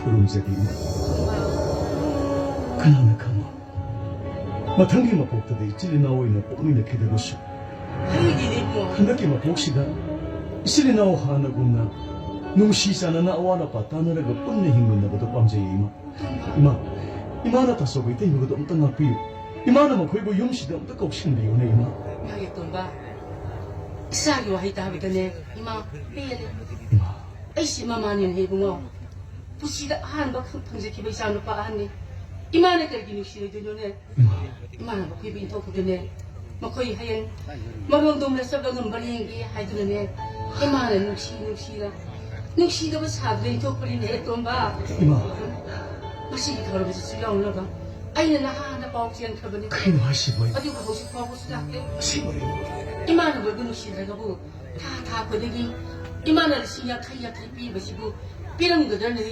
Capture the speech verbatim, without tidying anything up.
ꯈꯨꯔꯨꯝꯖꯔꯤ, ꯏꯃꯥ꯫ ꯀꯅꯥꯅ ꯈꯪꯕ? ꯃꯊꯪꯒꯤ ꯃꯄꯣꯛꯇꯗꯤ ꯏꯆꯤꯜ ꯏꯅꯥꯎ ꯑꯣꯏꯅ ꯄꯣꯛꯃꯤꯟꯅꯈꯤꯗꯕꯁꯨ꯫ ꯍꯌꯦꯡꯒꯤꯅꯦ ꯏꯕꯨꯡꯉꯣ꯫ ꯍꯟꯗꯛꯀꯤ ꯃꯄꯣꯛꯁꯤꯗ ꯏꯆꯤꯜ ꯏꯅꯥꯎ ꯍꯥꯟꯅꯒꯨꯝꯅ ꯅꯨꯡꯁꯤ ꯆꯥꯟꯅꯅ ꯑꯋꯥꯠ ꯑꯄꯥ ꯇꯥꯟꯅꯔꯒ ꯄꯨꯟꯅ ꯍꯤꯡꯃꯤꯟꯅꯕꯗꯣ ꯄꯥꯝꯖꯩ, ꯏꯃꯥ꯫ ꯏꯃꯥ, ꯏꯃꯥꯅ ꯇꯥꯆꯧꯕ ꯏꯇꯩꯃꯒꯗꯣ ꯑꯝꯇ ꯉꯥꯛꯄꯤꯌꯨ꯫ ꯏꯃꯥꯅ ꯃꯈꯣꯏꯕꯨ ꯌꯨꯝꯁꯤꯗ ꯑꯝꯇ ꯀꯧꯁꯤꯟꯕꯤꯌꯨꯅꯦ, ꯏꯃꯥ꯫ ꯏꯃꯥꯒꯤ ꯇꯣꯝꯕ, ꯏꯆꯥꯒꯤ ꯋꯥꯍꯩ ꯇꯥꯕꯗꯅꯦ, ꯏꯃꯥ ꯄꯦꯜꯂꯦ꯫ ꯏꯃꯥ꯫ ꯑꯩꯁꯤ ꯏꯃꯥ ꯃꯥꯟꯅꯦꯅꯦ ꯏꯕꯨꯡꯉꯣ꯫ ꯄꯨꯟꯁꯤꯗ ꯑꯍꯥꯟꯕ ꯈꯪ-, ꯐꯪꯖꯈꯤꯕ ꯏꯆꯥ ꯅꯨꯄꯥ ꯑꯍꯟꯅꯤ꯫ ꯏꯃꯥꯅ ꯀꯔꯤꯒꯤ ꯅꯨꯡꯁꯤꯔꯣꯏꯗꯣꯏꯅꯣꯅꯦ? ꯏꯃꯥ꯫ ꯏꯃꯥꯅ ꯃꯈꯣꯏꯕꯨ ꯏꯟꯊꯣꯛꯄꯗꯅꯦ, ꯃꯈꯣꯏ ꯍꯌꯦꯡ ꯃꯔꯣꯝꯗꯣꯝ ꯂꯩꯆꯠꯂ ꯉꯝꯕ ꯌꯦꯡꯒꯦ ꯍꯥꯏꯗꯨꯅꯅꯦ, ꯏꯃꯥꯅ ꯅꯨꯡꯁꯤ ꯅꯨꯡꯁꯤꯅ, ꯅꯨꯡꯁꯤꯗꯕ ꯁꯥꯗꯨꯅ ꯏꯟꯊꯣꯛꯄꯅꯤꯅꯦ, ꯇꯣꯝꯕ꯫ ꯏꯃꯥ꯫ ꯃꯁꯤꯒꯤ ꯊꯧꯔꯝꯁꯤꯁꯨ ꯌꯥꯎꯅꯕ ꯑꯩꯅ ꯅꯍꯥꯟꯅ ꯄꯥꯎ ꯆꯦꯟꯈ꯭ꯔꯕꯅꯤ꯫ ꯀꯩꯅꯣ ꯍꯥꯏꯁꯤꯕꯣ? ꯑꯗꯨꯕꯨ ꯍꯧꯖꯤꯛ ꯐꯥꯎꯕꯁꯨ ꯂꯥꯛꯇꯦ꯫ ꯑꯁꯦꯡꯕꯔꯣ? ꯏꯃꯥꯅ ꯃꯣꯏꯕꯨ ꯅꯨꯡꯁꯤꯗ꯭ꯔꯒꯕꯨ ꯊꯥ ꯊꯥ ꯈꯨꯗꯤꯡꯒꯤ ꯏꯃꯥꯅ ꯂꯤꯁꯤꯡ ꯌꯥꯡꯈꯩ ꯌꯥꯡꯈꯩ ꯄꯤꯕꯁꯤꯕꯨ ꯄꯤꯔꯝꯒꯗ꯭ꯔꯅꯦ?